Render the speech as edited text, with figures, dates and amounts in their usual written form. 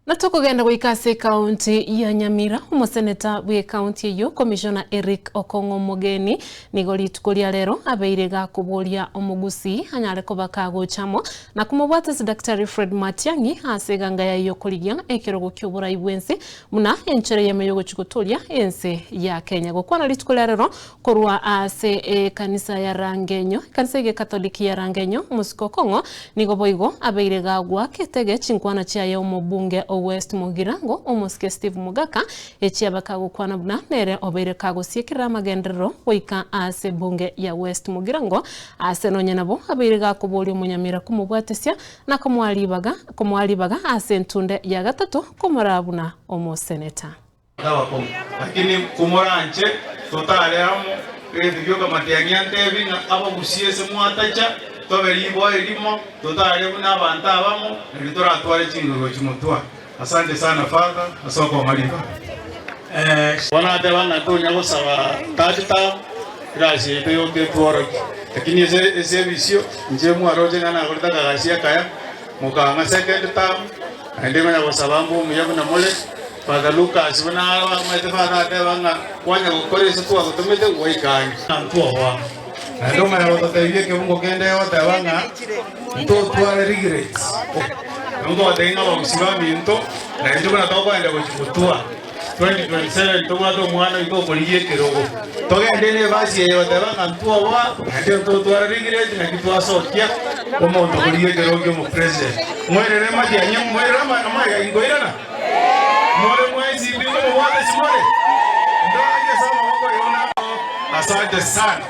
Na tokogenda goika ase ekaunti ya Nyamira, omoseneta bw'ekaunti eyio Commissioner Eric Okong'o Omogeni nigo rituko ria rero abeire gakoboria omogusii anyare koba kagocha amo na komobwatisia Daktari Fred Matiang'i ase eganga yaye y'okorigia ekerogo ki'oborai bw'ense buna enchera eyemo y'ogochia gotoria ense ya Kenya. Gokwana rituko ria rero Korwa ase ekanisa ya Rangenyo, ekanisa y'Egekatoliki ya Rangenyo, omosike okong'o nigo boigo abeire gagwaka etege chinkwana chiaye omobunge o West Mugirango omosike Steve Mogaka echiaba kagokwana buna nere obeire kagosiekerera amagenderero goika ase ebunge ya West Mugirango ase nonye nabo abeire gakoboria omonyamira komobwatesia na komoa ribaga komoa ribaga ase entunde ya gatato komoraa buna omoseneta. Nabakong'u. Lakini komoranche totare amo, egento gioka matiang'i antebi ng'a abagusie ase mwatacha, tobe riboa erimo, totare buna abanto abamo, nario toratware chinguru gochia motwe. Asante sana Father ase okong'a ribaga. Bono ateba ng'a tonya gosaba third term, egasi yaito yoka etworokie. Lakini ase ase ebisio, inche mwaroche ng'a nakorete akagasi akaya, mokang'a second term, naende ngonya gosaba mbe omuya buna more. Father Lucas buna abamaete Father ateba ng'a kwanya gokora ase twagotomete gwaika ang'e. Ntwoboa. Naende omanya gototebia ekebungo kende egoteba ng'a ntotware regrets. Nabo togotebia ng'a abagusii baminto naintwe buna tokoenda gochia gotwa 2027 tobwate omwana oito okorigia ekerogo. Togende ne ebasi eye goteba ng'a ntwoboa naende ntotware regrets naki twasokia omonto okorigia ekerogo kia omopresident. Moirere matiang'i moirere amaiga inkoirana. More mwensi mbi ngomobwate simore? Ndoragie ase amaboko ayio na. Asante sana.